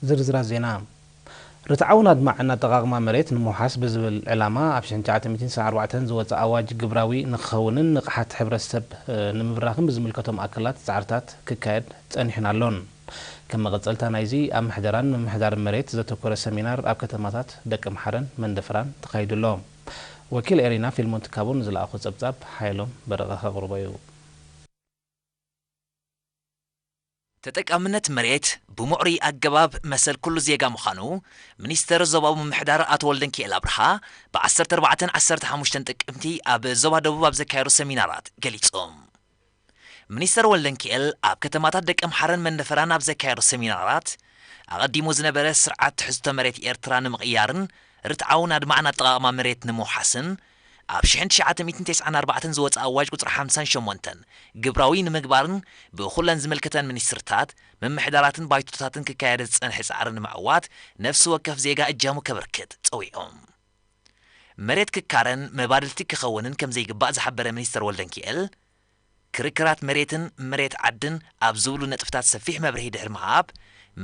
ዝርዝራት ዜና። ርትዓውን ኣድማዕን ኣጠቓቕማ መሬት ንምውሓስ ብዝብል ዕላማ ኣብ ሽሕን ትሽዓተ ሚእትን ሰብዓን ኣርባዕተን ዝወፀ ኣዋጅ ግብራዊ ንክኸውንን ንቕሓት ሕብረተሰብ ንምብራኽን ብዝምልከቶም ኣካላት ፃዕርታት ክካየድ ፀኒሑን ኣሎን። ከም መቐፀልታ ናይዚ ኣብ ምሕደራን ምምሕዳርን መሬት ዘተኮረ ሰሚናር ኣብ ከተማታት ደቀምሓረን መንደፈራን ተኻይዱ ኣሎ። ወኪል ኤሪና ፊልሞን ትካቦ ንዝለኣኾ ፀብፃብ ሓየሎም በረቐ ከቕርቦ እዩ። ተጠቃምነት መሬት ብሙዕሪ ኣገባብ መሰል ኩሉ ዜጋ ምዃኑ ሚኒስተር ዞባዊ ምምሕዳር ኣቶ ወልደንኪኤል ኣብርሃ ብ ዓሰርተ ኣርባዕተን ዓሰርተ ሓሙሽተን ጥቅምቲ ኣብ ዞባ ደቡብ ኣብ ዘካየዶ ሰሚናራት ገሊጾም። ሚኒስተር ወልደንኪኤል ኣብ ከተማታት ደቀምሓረን መንደፈራን ኣብ ዘካየዶ ሰሚናራት ኣቐዲሙ ዝነበረ ስርዓት ትሕዝቶ መሬት ኤርትራ ንምቕያርን ርትዓውን ኣድማዕን ኣጠቓቕማ መሬት ንምውሓስን ኣብ ሽሕን ትሽዓተ ሚእትን ተስዓን ኣርባዕተን ዝወጸ ኣዋጅ ቁጽሪ ሓምሳን ሸሞንተን ግብራዊ ንምግባርን ብኹለን ዝምልከተን ሚኒስትርታት፣ ምምሕዳራትን ባይቶታትን ክካየደ ዝጸንሐ ጻዕሪ ንምዕዋት ነፍሲ ወከፍ ዜጋ እጃሙ ከበርክት ጸዊዖም። መሬት ክካረን መባድልቲ ክኸውንን ከም ዘይግባእ ዝሓበረ ሚኒስተር ወልደንኪኤል፣ ክርክራት መሬትን መሬት ዓድን ኣብ ዝብሉ ነጥብታት ሰፊሕ መብርሂ ድሕሪ ምሃብ፣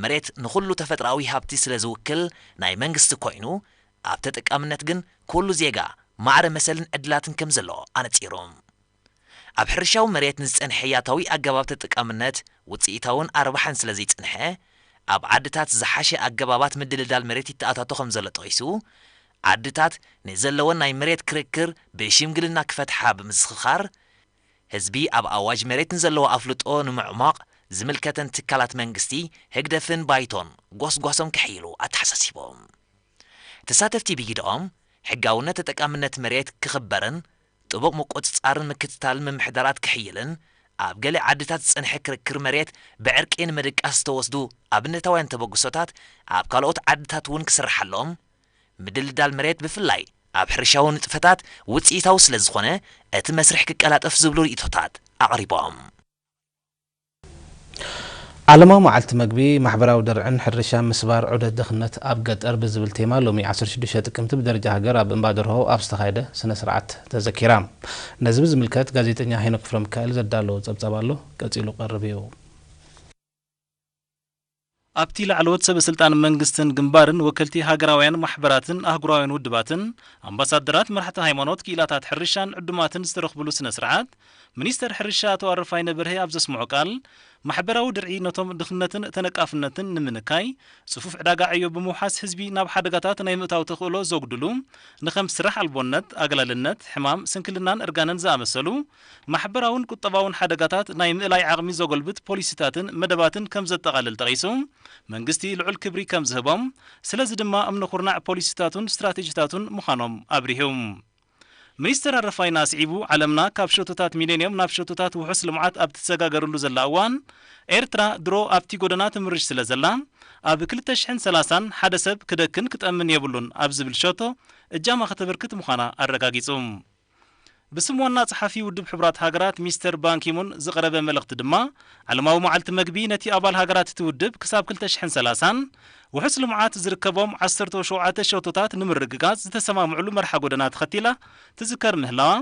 መሬት ንኹሉ ተፈጥሮኣዊ ሃብቲ ስለ ዝውክል ናይ መንግስቲ ኮይኑ፣ ኣብ ተጠቃምነት ግን ኩሉ ዜጋ ማዕረ መሰልን ዕድላትን ከም ዘለዎ ኣነጺሮም። ኣብ ሕርሻዊ መሬት ንዝጸንሐ ያታዊ ኣገባብ ተጠቃምነት ውጽኢታውን ኣርባሕን ስለ ዘይጸንሐ፣ ኣብ ዓድታት ዝሓሸ ኣገባባት ምድልዳል መሬት ይተኣታቶ ከም ዘሎ ጠቒሱ፣ ዓድታት ንዘለወን ናይ መሬት ክርክር ብሽምግልና ክፈትሓ ብምዝኽኻር፣ ህዝቢ ኣብ ኣዋጅ መሬት ንዘለዎ ኣፍልጦ ንምዕሟቕ ዝምልከተን ትካላት መንግስቲ፣ ህግደፍን ባይቶን ጎስጓሶም ከሕይሉ ኣተሓሳሲቦም። ተሳተፍቲ ብጊደኦም፣ ሕጋውነት ተጠቃምነት መሬት ክኽበርን ጥቡቕ ምቁጽጻርን ምክትታልን ምምሕዳራት ክሕይልን፣ ኣብ ገለ ዓድታት ዝጸንሐ ክርክር መሬት ብዕርቂ ንምድቃስ ዝተወስዱ ኣብነታውያን ተበግሶታት ኣብ ካልኦት ዓድታት እውን ክስርሓሎም፣ ምድልዳል መሬት ብፍላይ ኣብ ሕርሻዊ ንጥፈታት ውጽኢታዊ ስለ ዝኾነ እቲ መስርሕ ክቀላጠፍ ዝብሉ ርእይቶታት ኣቕሪቦም። ዓለማዊ መዓልቲ መግቢ፣ ማሕበራዊ ድርዕን ሕርሻን ምስባር ዑደት ድኽነት ኣብ ገጠር ብዝብል ቴማ ሎሚ ዓሰርተ ሽዱሽተ ጥቅምቲ ብደረጃ ሃገር ኣብ እምባ ደርሆ ኣብ ዝተኻየደ ስነ ስርዓት ተዘኪራ። ነዚ ብዝምልከት ጋዜጠኛ ሄኖክ ክፍለሚካኤል ዘዳለዎ ጸብጻብ ኣሎ፣ ቀጺሉ ክቐርብ እዩ። ኣብቲ ላዕለዎት ሰበ ስልጣን መንግስትን ግንባርን ወከልቲ ሃገራውያን ማሕበራትን ኣህጉራውያን ውድባትን ኣምባሳደራት መራሕቲ ሃይማኖት ክኢላታት ሕርሻን ዕዱማትን ዝተረኽብሉ ስነ ስርዓት ሚኒስተር ሕርሻ ኣቶ ኣረፋይነ በርሄ ኣብ ዘስምዖ ቃል ማሕበራዊ ድርዒ ነቶም ድኽነትን ተነቃፍነትን ንምንካይ ጽፉፍ ዕዳጋ ዕዮ ብምውሓስ ህዝቢ ናብ ሓደጋታት ናይ ምእታው ተኽእሎ ዘጉድሉ ንኸም ስራሕ ኣልቦነት፣ ኣግላልነት፣ ሕማም፣ ስንክልናን እርጋንን ዝኣመሰሉ ማሕበራውን ቁጠባውን ሓደጋታት ናይ ምእላይ ዓቕሚ ዘጎልብት ፖሊሲታትን መደባትን ከም ዘጠቓልል ጠቒሱ፣ መንግስቲ ልዑል ክብሪ ከም ዝህቦም፣ ስለዚ ድማ እምነ ኩርናዕ ፖሊሲታቱን ስትራቴጂታቱን ምዃኖም ኣብሪሁ። ሚኒስተር ኣረፋይነ ኣስዒቡ፣ ዓለምና ካብ ሸቶታት ሚሌንየም ናብ ሸቶታት ውሑስ ልምዓት ኣብ ትሰጋገርሉ ዘላ እዋን፣ ኤርትራ ድሮ ኣብቲ ጎደና ትምርሽ ስለ ዘላ፣ ኣብ ክልተ ሽሕን ሰላሳን ሓደ ሰብ ክደክን ክጠምን የብሉን ኣብ ዝብል ሸቶ እጃማ ከተበርክት ምዃና ኣረጋጊጹ። ብስም ዋና ጸሓፊ ውድብ ሕቡራት ሃገራት ሚስተር ባንኪሙን ዝቐረበ መልእኽቲ ድማ፣ ዓለማዊ መዓልቲ መግቢ ነቲ ኣባል ሃገራት እቲ ውድብ ክሳብ ክልተ ሽሕን ሰላሳን ውሑስ ልምዓት ዝርከቦም ዓሰርተ ሸውዓተ ሸቶታት ንምርግጋጽ ዝተሰማምዕሉ መርሓ ጎደና ተኸቲላ ትዝከር ምህላዋ፣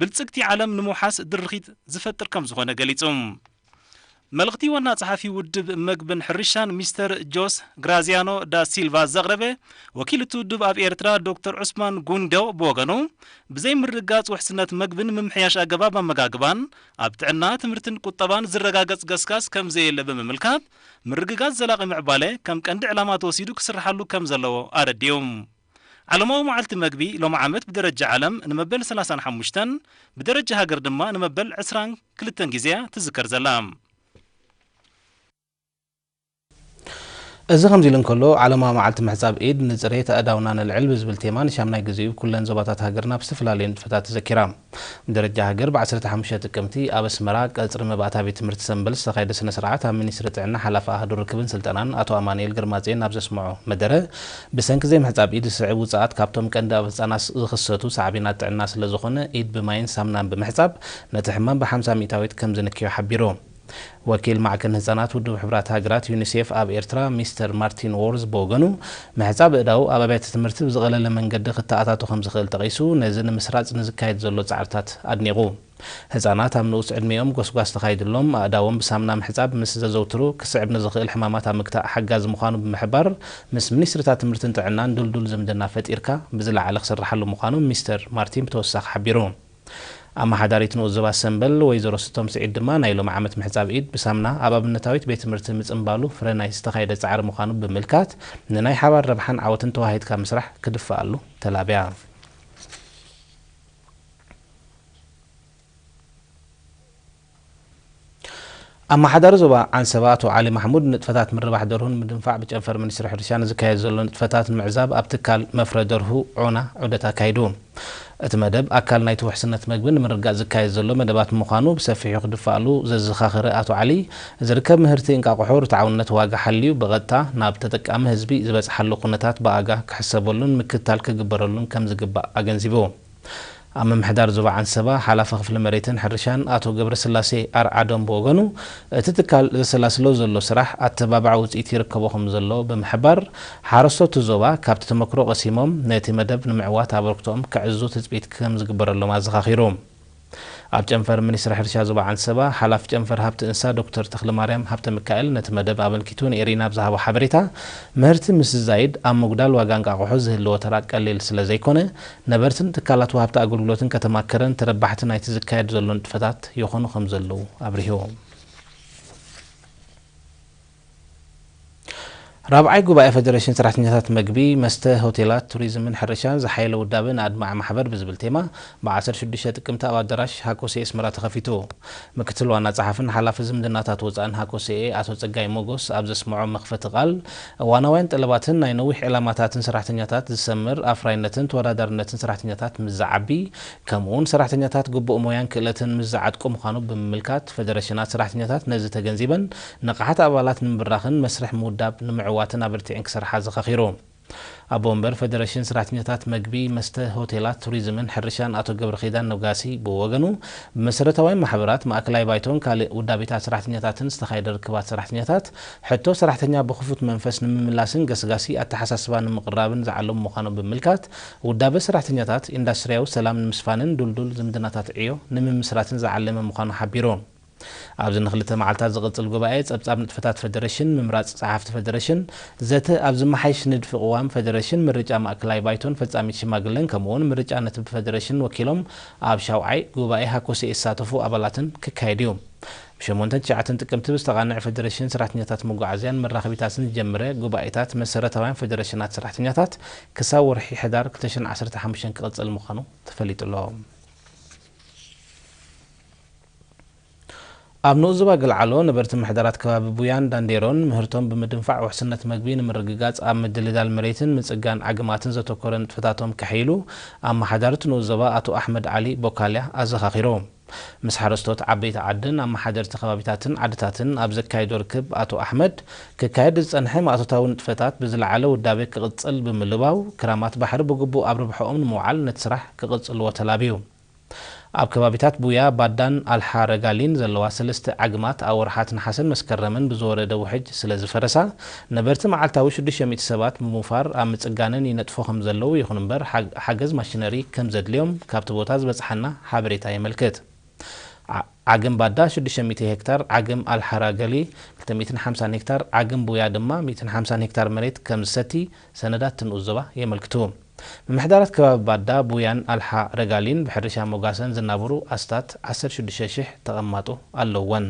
ብልጽግቲ ዓለም ንምውሓስ ድርኺት ዝፈጥር ከም ዝኾነ ገሊጹ። መልእኽቲ ዋና ጸሓፊ ውድብ መግብን ሕርሻን ሚስተር ጆስ ግራዚያኖ ዳ ሲልቫ ዘቕረበ፣ ወኪል እቲ ውድብ ኣብ ኤርትራ ዶክተር ዑስማን ጉንዶ ብወገኑ፣ ብዘይ ምርግጋጽ ውሕስነት መግብን ምምሕያሽ ኣገባብ ኣመጋግባን ኣብ ጥዕና፣ ትምህርትን ቁጠባን ዝረጋገጽ ገስጋስ ከም ዘየለ ብምምልካት፣ ምርግጋጽ ዘላቒ ምዕባለ ከም ቀንዲ ዕላማ ተወሲዱ ክስርሓሉ ከም ዘለዎ ኣረዲኡ። ዓለማዊ መዓልቲ መግቢ ሎሚ ዓመት ብደረጃ ዓለም ንመበል ሰላሳን ሓሙሽተን፣ ብደረጃ ሃገር ድማ ንመበል ዕስራን ክልተን ግዜ'ያ ትዝከር ዘላ። እዚ ከምዚ ኢሉ እንከሎ፣ ዓለማዊ መዓልቲ ምሕጻብ ኢድ ንጽሬት ኣእዳውና ነልዕል ብዝብል ቴማ ንሻምናይ ግዜኡ ኩለን ዞባታት ሃገርና ብዝተፈላለዩ ንጥፈታት ተዘኪራ። ብደረጃ ሃገር ብ ዓሰርተ ሓሙሽተ ጥቅምቲ ኣብ ኣስመራ ቀጽሪ መባእታ ቤት ትምህርቲ ሰምበል ዝተኻየደ ስነ ስርዓት ኣብ ሚኒስትሪ ጥዕና ሓላፊ ኣሃዱ ርክብን ስልጠናን ኣቶ ኣማኑኤል ግርማጽዮን ኣብ ዘስምዖ መደረ፣ ብሰንኪ ዘይምሕጻብ ኢድ ዝስዕብ ውጽኣት ካብቶም ቀንዲ ኣብ ህጻናት ዝኽሰቱ ሳዕቤናት ጥዕና ስለ ዝኾነ፣ ኢድ ብማይን ሳምናን ብምሕጻብ ነቲ ሕማም ብ ሓምሳ ሚእታዊት ከም ዝንክዮ ሓቢሩ። ወኪል ማዕከን ህጻናት ውድብ ሕቡራት ሃገራት ዩኒሴፍ ኣብ ኤርትራ ሚስተር ማርቲን ዎርዝ ብወገኑ፣ ምሕጻብ ኣእዳው ኣብ ኣብያተ ትምህርቲ ብዝቐለለ መንገዲ ክተኣታቶ ከም ዝኽእል ጠቒሱ፣ ነዚ ንምስራጽ ንዝካየድ ዘሎ ጻዕርታት ኣድኒቑ። ህጻናት ኣብ ንኡስ ዕድሚኦም ጎስጓስ ተኻይድሎም ኣእዳዎም ብሳምና ምሕጻብ ምስ ዘዘውትሩ ክስዕብ ንዝኽእል ሕማማት ኣብ ምግታእ ሓጋዚ ምዃኑ ብምሕባር፣ ምስ ሚኒስትሪታት ትምህርትን ጥዕናን ድልዱል ዝምድና ፈጢርካ ብዝለዓለ ክስርሓሉ ምዃኑ ሚስተር ማርቲን ብተወሳኺ ሓቢሩ። ኣመሓዳሪት ንኡስ ዞባ ሰምበል ወይዘሮ ስቶም ስዒድ ድማ ናይ ሎሚ ዓመት ምሕጻብ ኢድ ብሳምና ኣብ ኣብነታዊት ቤት ትምህርቲ ምጽንባሉ ፍረ ናይ ዝተኻየደ ጻዕሪ ምዃኑ ብምምልካት፣ ንናይ ሓባር ረብሓን ዓወትን ተዋሂድካ ምስራሕ ክድፈኣሉ ተላብያ። ኣመሓዳሪ ዞባ ዓንሰባ ኣቶ ዓሊ ማሕሙድ ንጥፈታት ምርባሕ ደርሁ ንምድንፋዕ ብጨንፈር ሚኒስትሪ ሕርሻ ንዝካየድ ዘሎ ንጥፈታት ንምዕዛብ ኣብ ትካል መፍረ ደርሁ ዖና ዑደት ኣካይዱ። እቲ መደብ ኣካል ናይቲ ውሕስነት መግቢ ንምርግጋጽ ዝካየድ ዘሎ መደባት ምዃኑ ብሰፊሑ ክድፋኣሉ ዘዘኻኸረ ኣቶ ዓሊ፣ ዝርከብ ምህርቲ እንቃቑሖ ርትዓውነት ዋጋ ሓልዩ ብቐጥታ ናብ ተጠቃሚ ህዝቢ ዝበጽሓሉ ኩነታት ብኣጋ ክሕሰበሉን ምክትታል ክግበረሉን ከም ዝግባእ ኣገንዚቡ። ኣብ ምምሕዳር ዞባ ዓንሰባ ሓላፊ ክፍሊ መሬትን ሕርሻን ኣቶ ገብረስላሴ ኣርዓዶም ብወገኑ፣ እቲ ትካል ዘሰላስሎ ዘሎ ስራሕ ኣተባባዒ ውፅኢት ይርከቦ ከም ዘሎ ብምሕባር፣ ሓረስቶት ዞባ ካብቲ ተመክሮ ቀሲሞም ነቲ መደብ ንምዕዋት ኣበርክቶኦም ከዕዙ ትፅቢት ከም ዝግበረሎም ኣዘኻኺሩ። ኣብ ጨንፈር ሚኒስትሪ ሕርሻ ዞባ ዓንሰባ ሓላፊ ጨንፈር ሃብቲ እንስሳ ዶክተር ተኽለማርያም ሃብተ ሚካኤል ነቲ መደብ ኣመልኪቱ ንኤሪና ኣብ ዝሃቦ ሓበሬታ፣ ምህርቲ ምስ ዝዛይድ ኣብ ምጉዳል ዋጋ እንቃቑሖ ዝህልዎ ተራ ቀሊል ስለ ዘይኮነ፣ ነበርትን ትካላት ወሃብቲ ኣገልግሎትን ከተማከረን ተረባሕቲ ናይቲ ዝካየድ ዘሎ ንጥፈታት ይኾኑ ከም ዘለዉ ኣብሪሁ። ራብዓይ ጉባኤ ፈደሬሽን ሰራሕተኛታት መግቢ፣ መስተ፣ ሆቴላት፣ ቱሪዝምን ሕርሻን ዝሓየለ ውዳበ ንኣድማዒ ማሕበር ብዝብል ቴማ ብ ዓሰርተ ሽዱሽተ ጥቅምቲ ኣብ ኣዳራሽ ሃኮሴ ኣስመራ ተኸፊቱ። ምክትል ዋና ጸሓፍን ሓላፊ ዝምድናታት ወጻእን ሃኮሴኤ ኣቶ ጸጋይ ሞጎስ ኣብ ዘስምዖ መኽፈቲ ቃል፣ እዋናውያን ጠለባትን ናይ ነዊሕ ዕላማታትን ሰራሕተኛታት ዝሰምር ኣፍራይነትን ተወዳዳርነትን ሰራሕተኛታት ምስ ዝዓቢ፣ ከምኡውን ሰራሕተኛታት ግቡእ ሞያን ክእለትን ምስ ዝዓጥቁ ምዃኑ ብምምልካት፣ ፈደረሽናት ሰራሕተኛታት ነዚ ተገንዚበን ንቕሓት ኣባላት ንምብራኽን መስርሕ ምውዳብ ንምዕዋትን ኣበርቲዐን ክሰርሓ ኣዘኻኺሩ። ኣቦ ወንበር ፈደረሽን ሰራሕተኛታት መግቢ፣ መስተ፣ ሆቴላት፣ ቱሪዝምን ሕርሻን ኣቶ ገብረኺዳን ነጋሲ ብወገኑ፣ ብመሰረታውያን ማሕበራት፣ ማእከላይ ባይቶን ካልእ ውዳቤታት ሰራሕተኛታትን ዝተኻየደ ርክባት ሰራሕተኛታት፣ ሕቶ ሰራሕተኛ ብኽፉት መንፈስ ንምምላስን ገስጋሲ ኣተሓሳስባ ንምቕራብን ዝዓለሙ ምዃኖም ብምምልካት፣ ውዳበ ሰራሕተኛታት ኢንዳስትሪያዊ ሰላም ንምስፋንን ድልዱል ዝምድናታት ዕዮ ንምምስራትን ዝዓለመ ምዃኑ ሓቢሩ። ኣብዚ ንክልተ መዓልታት ዝቕጽል ጉባኤ፣ ጸብጻብ ንጥፈታት ፈደረሽን፣ ምምራጽ ጸሓፍቲ ፈደረሽን፣ ዘተ ኣብ ዝመሓይሽ ንድፊ ቅዋም ፈደረሽን፣ ምርጫ ማእከላይ ባይቶን ፈጻሚት ሽማግለን፣ ከምኡውን ምርጫ ነቲ ብፈደረሽን ወኪሎም ኣብ ሻውዓይ ጉባኤ ሃኮሴ ይሳተፉ ኣባላትን ክካየድ እዩ። ብሸሞንተን ትሽዓተን ጥቅምቲ ብዝተቓንዐ ፈደረሽን ሰራሕተኛታት መጓዓዝያን መራኸቢታትን ዝጀመረ ጉባኤታት መሰረታውያን ፈደረሽናት ሰራሕተኛታት ክሳብ ወርሒ ሕዳር ክልተ ሽሕን ዓሰርተ ሓሙሽተን ክቕጽል ምዃኑ ተፈሊጡ ኣሎ። ኣብ ንኡስ ዞባ ገልዓሎ ነበርቲ ምሕደራት ከባቢ ቡያን ዳንዴሮን ምህርቶም ብምድንፋዕ ውሕስነት መግቢ ንምርግጋጽ ኣብ ምድልዳል መሬትን ምጽጋን ዓግማትን ዘተኮረ ንጥፈታቶም ከሐይሉ ኣመሓዳሪ እቲ ንኡስ ዞባ ኣቶ ኣሕመድ ዓሊ ቦካልያ ኣዘኻኺሩ። ምስ ሓረስቶት ዓበይቲ ዓድን ኣመሓደርቲ ከባቢታትን ዓድታትን ኣብ ዘካየዶ ርክብ ኣቶ ኣሕመድ፣ ክካየድ ዝጸንሐ ማእቶታዊ ንጥፈታት ብዝለዓለ ውዳቤ ክቕጽል ብምልባው፣ ክራማት ባሕሪ ብግቡእ ኣብ ርብሕኦም ንምውዓል ነቲ ስራሕ ክቕጽልዎ ተላብዩ። ኣብ ከባቢታት ቡያ፣ ባዳን ኣልሓ ረጋሊን ዘለዋ ሰለስተ ዓግማት ኣብ ወርሓት ነሓሰን መስከረምን ብዝወረደ ውሕጅ ስለ ዝፈረሳ፣ ነበርቲ መዓልታዊ ሽዱሽተ ሚእቲ ሰባት ብምውፋር ኣብ ምጽጋነን ይነጥፉ ከም ዘለዉ፣ ይኹን እምበር፣ ሓ-፣ ሓገዝ ማሽነሪ ከም ዘድልዮም ካብቲ ቦታ ዝበጽሓና ሓበሬታ የመልክት። ዓ-፣ ዓግም ባዳ ሽዱሽተ ሚእቲ ሄክታር፣ ዓግም ኣልሓ ረጋሊ ክልተ ሚእትን ሓምሳን ሄክታር፣ ዓግም ቡያ ድማ ሚእትን ሓምሳን ሄክታር መሬት ከም ዝሰቲ ሰነዳት እቲ ንኡስ ዞባ የመልክቱ። ምምሕዳራት ከባቢ ባዳ፣ ቡያን ኣልሓ ረጋሊን ብሕርሻ ሞጋሰን ዝናብሩ ኣስታት ዓሰርተ ሽዱሽተ ሽሕ ተቐማጦ ኣለወን።